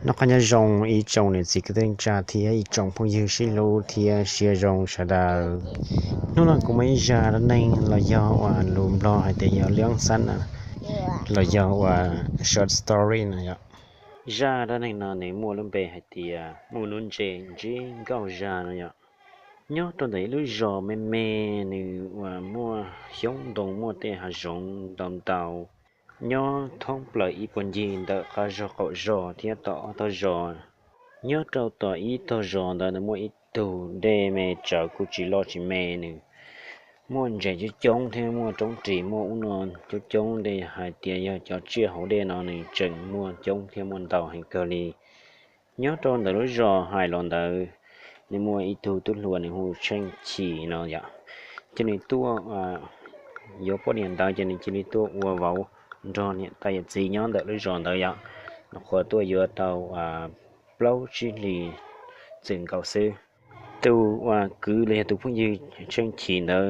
Noj qab nyob zoo ib tsoom niam txiv kwv tij neej tsa thiab ib tsoom phooj ywg sib hlub thiab siab zoo sawv daws. Hnub no kuv muaj ib zaj dab neeg los yog uas lus Nplog hais tias yog liab xab na, los yog uas short story no yom. Zaj dab neeg no nws muaj lub npe hais tias muaj lub ntses ntsib nkauj zag no yom. Nyob rau ntawm ib lub zos me me, nws uas muaj xyoob ntoo, muaj tej hav zoov ntau ntau nyob thoob plaws ib puag ncig ntawm qab zog qaum zos thiab tom ob tog zos. Nyob rau tom ib tog zos ntawd nws muaj ib tug dej me tsawv kuj tsis loj tsis me, nws muaj ntses coob coob thiab muaj roob ris muaj ub no coob coob, tej hais tias yog cov tsiaj hauv dej no nws tseem muaj coob thiab muaj ntau heev kawg li. Nyob rau ntawm lub zos hais los ntawd, nws muaj ib tug tub hluas nws hu Tsheej Chim no yom. Ces nws tuaj yuav poj niam ntawd ces nws cia li tuaj ua vauv nrog niam tais yawm txiv nyob ntawm lub zos ntawd yom. Nws qhuav tuaj yuav tau plaub tsib hlis txwm nkaus xwb. Tus uas kwv los yog tus phooj ywg Tsheej Chim ntawd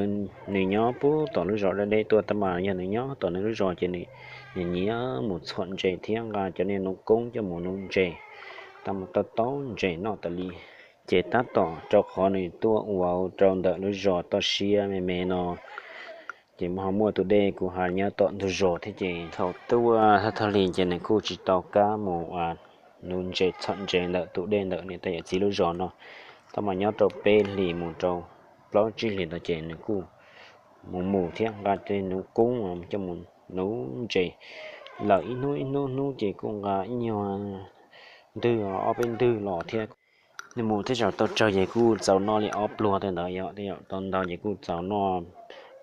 nws nyob puag tom lub zos deb deb tuaj, tab mas yog nws nyob tom nws lub zos ces nws nyiam mus txhom ntses thiab nqa cov niag noob koob coj mus nuv ntses, tab mas tau tau ntses noj tas li. Ces tab tom rau qhov nws tuaj ua vauv rau ntawm lub zos toj siab me me no, ces ho muaj tus dej kuj ha nyob tom ntug zos thiab, ces thaum tuaj thawj thawj hlis ces nws kuj tsis tau kam mus nuv ntses txhom ntses ntawm tus dej ntawm niam tais yawm txiv lub zos no. Tab mas nyob rau peb hlis mus rau plaub tsib hlis ntawd ces nws kuj mus mus thiab nqa tej noob koob coj mus nuv ntses lawm ib hnub ib hnub hnub ces kuj nqa ib nyuag ntwg ob peb ntwg los thiab. Nws mus thiab zaum tau tsawg ces kuj txaus noj li ob pluag tej ntawd yom, tej zaum tau ntau ces kuj txaus noj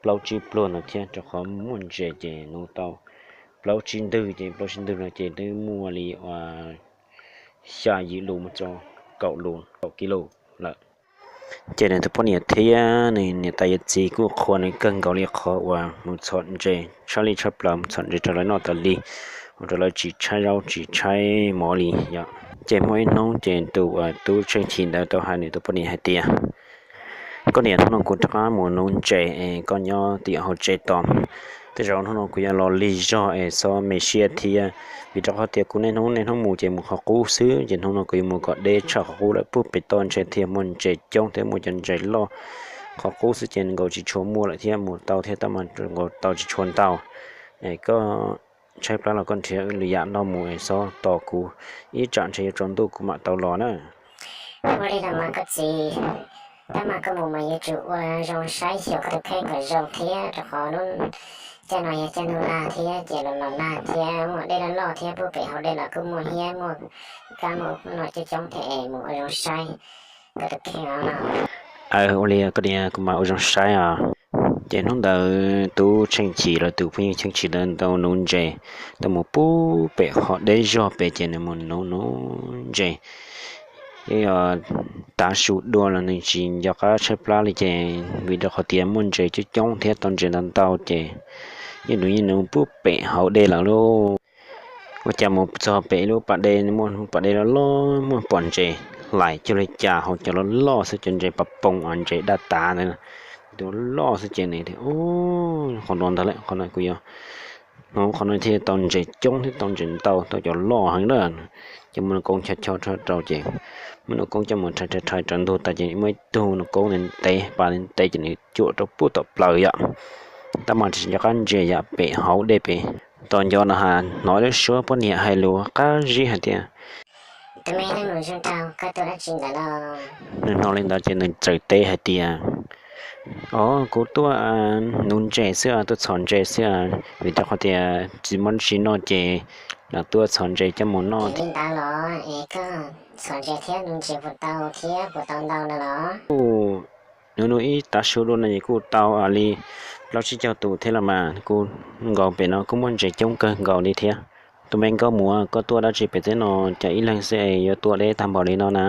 plaub tsib pluag ntawd thiab, rau qhov muaj ntses ces nuv tau plaub tsib ntwg, ces plaub tsib ntwg no ces twb muaj li uas xya yim lus mus rau kaum lus, kaum kis lus lawm. Ces nws tus poj niam thiab nws niam tais yawm txiv kuj qhuas nws kawg nkaus li qhov uas mus txhom ntses, tshaj li tshaj plaws mus txhom ntses rau lawv noj tas li, ua rau lawv tsis tshaib zaub tsis tshaib mov li yom. Ces muaj ib hnub ces tus uas tub Tsheej Chim ntawd tau hais nws tus poj niam hais tias, koj niam, hnub no kuv rov qab mus nuv ntses es koj nyob tim hauv tsev tos. Tej zaum hnub no kuv yuav los lig zog es txhob me siab thiab, vim rau qhov tias kuv niaj hnub niaj hnub mus ces mus qhov qub xwb, ces hnub no kuv yuav mus kom deb tshaj qhov qub lawm, puag pem toj ntshe thiaj muaj ntses coob thiab muaj cov ntses loj. Qhov qub xwb ces nkaus tsis tshua muaj lawm thiab, mus tau thiab tab mas nkaus tau tsis tshua ntau. Es koj tshaib plab los koj nrhiav lwm yam noj mus es txhob tos kuv, ib tsam ntshe yuav tsaus ntuj kuv mam tau los na. Ua li los mas koj txiv, tab mas koj mus mas yuav tsum ua zoo saib xyuas koj tus kheej kom zoo thiab, rau qhov lub caij no yog caij ntuj nag thiab ces los los nag thiab, muaj dej loj loj thiab, puag pem hauv dej los kuj muaj hiab muaj kab muaj no coob coob thiab es mus ua zoo saib koj tus kheej no. Ua li koj niam, kuv mam ua zoo saib os. Ces hnub ntawd tub Tsheej Chim los tus phooj ywg Tsheej Chim ntawd tau nuv ntses, tau mus puag pem qhov deb zog pem ces nws mus nuv nuv ntses. Tav su dua los nws tsis nco qab tshaib plab li ces vim rau qhov tias muaj ntses coob coob thiab tau ntses ntau ntau ces yeej nuv yeej nuv puag pem hauv dej lawm lauj. Ua cas mus txog pem ib lub pas dej, muaj pas dej loj loj, muaj pom ntses hlais cuag li cas hauv cov loj loj xwb, cov ntses pas poos, ntses daj tav ntawd, tus loj xwb ces nws tias, qhov no ntag lawm, qhov no kuv yuav, qhov no thiaj tau ntses coob thiab tau ntses ntau, tau cov loj heev na. Ces muab nws koob cho cho rau ces muab nws koob coj mus rhais rhais rhais rau ntug tas ces muaj ib tug nws koob ntev ntev pas ntev ces nws cuam rau puag tom plaws yom. Tab mas tsis nco qab ntsia yam pem hauv dej pem. Tos nco no has hnov lub suab poj niam hais lus qab zib hais tias, tus me neeg zoo nraug, koj tuaj dab tsi ntawm no? Nws hnov li ntawd ces nws txawm teb hais tias, o, kuv tuaj nuv ntses xwb, tuaj txhom ntses xwb, vim rau qhov tias tsis muaj dab tsi noj ces los tuaj txhom ntses coj mus noj. Li ntawd los es koj txhom ntses thiab nuv ntses puas tau thiab puas tau ntau na los? Nuv nuv ib tav su dua no ces kuj tau li plaub tsib caug tus thiab los mas, kuj nkaus pem no kuj muaj ntses coob kawg nkaus li thiab. Tus me nkauj muam, koj tuaj dab tsi pem teb no, cas ib leeg xwb es yuav tuaj deb tag npaum li no na?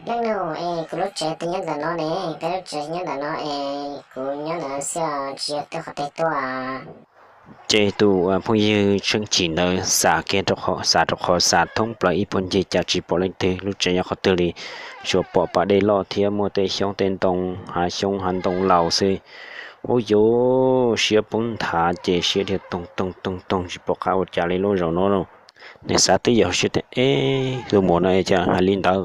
Leej nus es kuv lub tsev twb nyob ntawm no ne, peb lub tsev nyob ntawm no es kuv nyob ntawm no xwb, tsis yog tuaj qhov twg tuaj. Ces tus phooj ywg Tsheej Chim ntawd xav kiag rau qhov, xav rau qhov xav thoob plaws ib puag ncig cas tsis pom leej twg, lub tsev nyob qhov twg li, tsuas pom pas dej loj thiab muaj tej xyoob tej ntoo, hav xyoob hav ntoo laus xwb. Ub yuv, siab poob nthav ces siab dhia toog toog toog toog tsis pom qab ua cas li lub zaum no lauj. Nws xav twb ywm hauv siab tias, Eb, tus muam no cas hais li ntawd?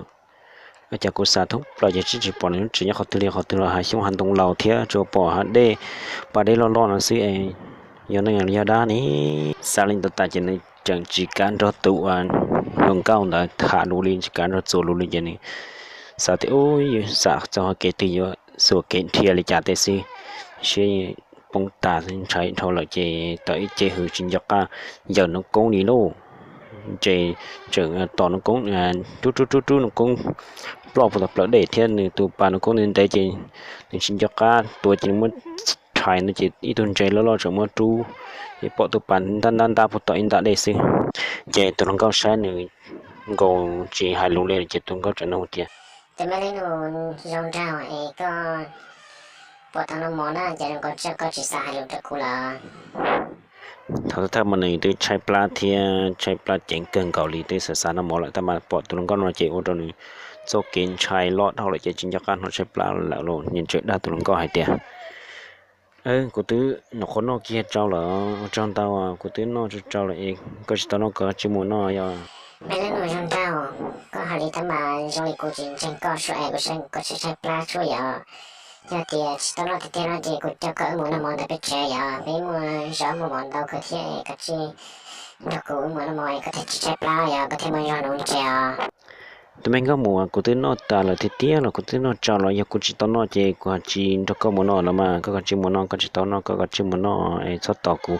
Ua cas kuv xav thoob plaws ces tsis pom nws lub tsev nyob qhov twg li, qhov twg los hav xyoob hav ntoo laus thiab tsuas pom hav dej, pas dej loj loj no xwb es yog neeg los yog dab ne? Xav li ntawd tas ces nws tseem tsis kav nrog tus hluas nkauj ntawd tham lus li, tsis kav nrog txuas lus li ces nws xav tias, Ub, yus xav txog kev twg yuav xuas kev dhia li cas tej xwb, siab poob tas ntshai dhau lawm ces tau ib ce hws tsis nco qab yawm noob koob li lauj. Ces tseem tos noob koob, rub rub rub rub noob koob ploj puag tom plawv dej thiab nws tus pas noob koob ntev ntev ces nws tsis nco qab tuav ces nws muab rhais no ces ib tug ntses loj loj tseem muab rub, ces pom tus pas ntab ntab ntab puag tom ib nta dej xwb. Ces tus hluas nkauj saib nws nkaus tsis hais lus li ces tus hluas nkauj tseem nug tias, Tus me leej nus zoo nraug es koj pom tau noj mov na, cas zoo nkauj tshaj koj tsis xav hais lus rau kuv lawm? Thaum thawj mas nws twb tshaib plab thiab tshaib plab ceev kawg nkaus li, twb xav xav noj mov lawm tab mas pom tus hluas nkauj no ces ua rau nws txoj kev ntshai loj dhau lawm ces tsis nco qab hnov tshaib plab lawm los nws tseem dag tus hluas nkauj hais tias, Kuv twb noj qhov noj kiag tsau lawm, ua tsaug ntau, kuv twb noj tsau tsau lawm es koj tsis tau noj koj tsis mus noj yog? Me leej nus zoo nraug, koj hais li tab mas zoo li kuv tsis ntseeg koj sua es kuv saib koj tshaib tshaib plab tshuaj yom. Yog tias tsis tau noj tiag tiag no ces kuv coj koj wb mus noj mov ntawm peb tsev yom, peb muaj zog muaj mov ntau kawg thiab es koj tsis nrog kuv wb mus noj mov es koj thiaj tsis tshaib plab yom, koj thiaj muaj zog nuv ntses os. Tus me nkauj muam, kuv twb noj tas lawm tiag tiag los kuv twb noj tsau los yog kuv tsis tau noj ces kuv ho tsis nrog koj mus noj los mas, koj kav tsij mus noj, koj tsis tau noj koj kav tsij mus noj es txhob tos kuv.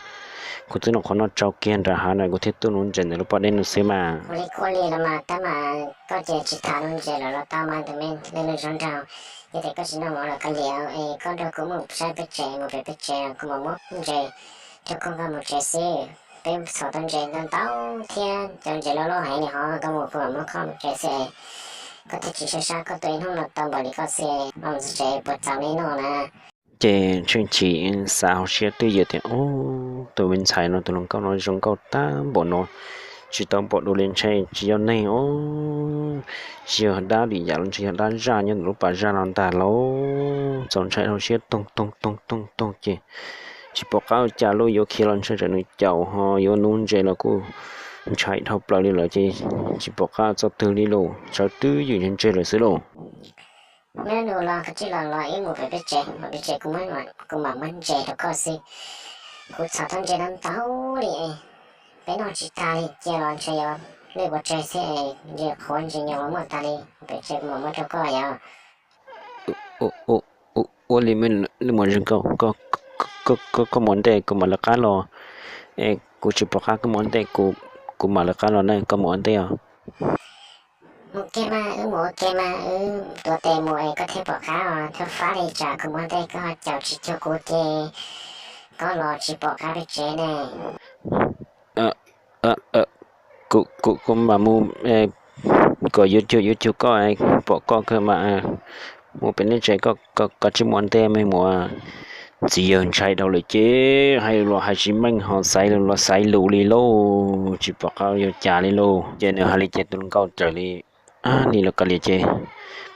Kuv twb noj qhov noj tsau kiag nram hav no kuv thiaj tuaj nuv ntses ntawm lub pas dej no xwb mas. Ua li kuj ua li los mas, tab mas koj ces tsis tham nuv ntses lawm los tau mas, tus me leej nus zoo nraug. Yog tias koj tsis noj mov los koj liam es koj nrog kuv mus saib peb tsev, mus pem peb tsev, kuv mam muab ntses rau koj, koj mus tsev xwb. Peb txhom tau ntses ntau ntau thiab cov ntses loj loj heev li hov, koj mus kuv mam muab koj mus tsev xwb es koj thiaj tsis sab sab, koj tuaj ib hnub no tau npaum li koj xwb, mam mus tsev puas txaus li noj na. Ces Tsheej Chim xav hauv siab twj ywm tias, Ub, tus me ntxhais no, tus hluas nkauj no zoo nkauj tag npaum no, tsis tau npaum dua li, ntshe tsis yog neeg os, tsis yog dab li yam los ntshe yog dab zaj nyob ntawm lub pas zaj no ntag lauj. Txaus ntshai dhau siab toog toog toog toog toog ces tsis pom qab ua cas lauj, yuav khiav los ntshe tsam nws caum ho yuav nuv ntses los kuj ntshai dhau plaws li lawm ces tsis pom qab txog twg li lauj, sawv twj ywm ntse ntse lawm xwb lauj. Me nus los koj tsij los los wb mus pem peb tsev, pem peb tsev kuv mam muab ntses rau koj xwb. Kuv txhom tau ntses ntau ntau li, peb noj tsis tag li, cia los ntshe yuav lwj pov tseg xwb, ntses qhuav ntses nyoos los muaj tag li, pem tsev kuv mam muab rau koj yom. Ua li, koj mus ua ntej kuv mam lawv qab los. Es kuv tsis pom qab, koj mus ua ntej, kuv mam lawv qab los na, koj mus ua ntej os. Mus kiag mas, wb mus ua ke mas, wb tuav tes mus es koj thiaj pom qab os. Thawj fab li tsam kuv mus ua ntej koj ho caum tsis cuag kuv ces koj los tsis pom qab peb tsev ne. Kuv, kuv mam mus kom yuav cuag yuav cuag koj, pom koj kawg mas. Mus pem nej tsev, koj kav tsij mus ua ntej me muam. Txiv yawg ntshai dhau lawm ces hais los hais tsis meej, ho xaiv los xaiv lus li lauj, tsis pom qab yuav cas li lauj. Ces nws hais li ces tus hluas nkauj raws li, nim los kav liam ces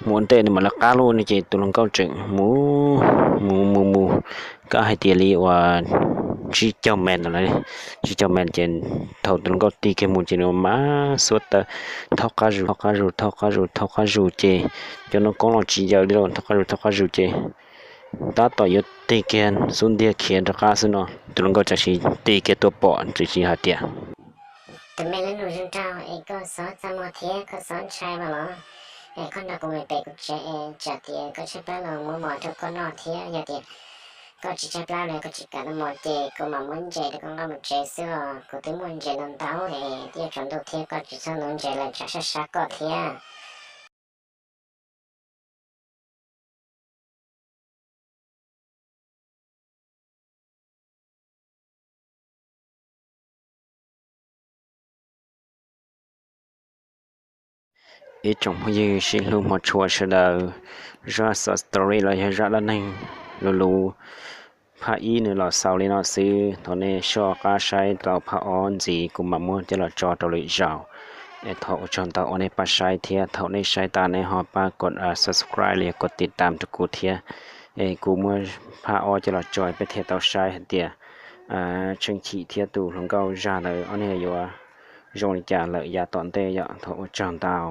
mus ua ntej nws mam lawv qab lauj no ces tus hluas nkauj tseem mus mus mus mus, kab hais tias li uas tsib caug mev no, tsib caug mev ces thaum tus hluas nkauj tig kiag mus ces nws mam xuab taw thauj qab zus, thauj qab zus, thauj qab zus, thauj qab zus ces cov noob koob los tsis yaws li lauj, thauj qab zus, thauj qab zus ces tab tom yuav tig kiag xub ntiag khiav rov qab xwb no tus hluas nkauj txawm tig kiag tuaj pom, txawm hais tias, Tus me leej nus zoo nraug es koj xob txaj muag thiab koj xob ntshai mas los, es koj nrog kuv mus pem kuv tsev es tsam tias koj tshaib plab los muab mov rau koj noj thiab, yog tias koj tsis tshaib plab los koj tsis kam noj mov ces kuv mam muab ntses rau koj noj mus tsev xwb os. Kuv twb muaj ntses ntau ntau es twb yuav tsaus ntuj thiab, koj tsis txhob nuv ntses lawm tsam sab sab koj thiab. Ib tsoom phooj ywg sib hlub hmov tshua sawv daws, zaj xov story los yog zaj dab neeg luv luv phaj ib nws los xaus li no xwb. Thov nej soj qab saib tau phaj ob ntxiv kuv mam muab coj los tso rau lwm zaus. Es thov ua tsaug ntau uas nej pab saib thiab thaum nej saib tas nej ho pab kov subscribe los yog kov tiv tam rau kuv thiab. Es kuv muab phaj ob coj los tso peb thiaj tau saib hais tias Tsheej Chim thiab tus hluas nkauj zaj ntawd ob niag yuav zoo li cas lawm yav tom ntej yom. Thov ua tsaug ntau.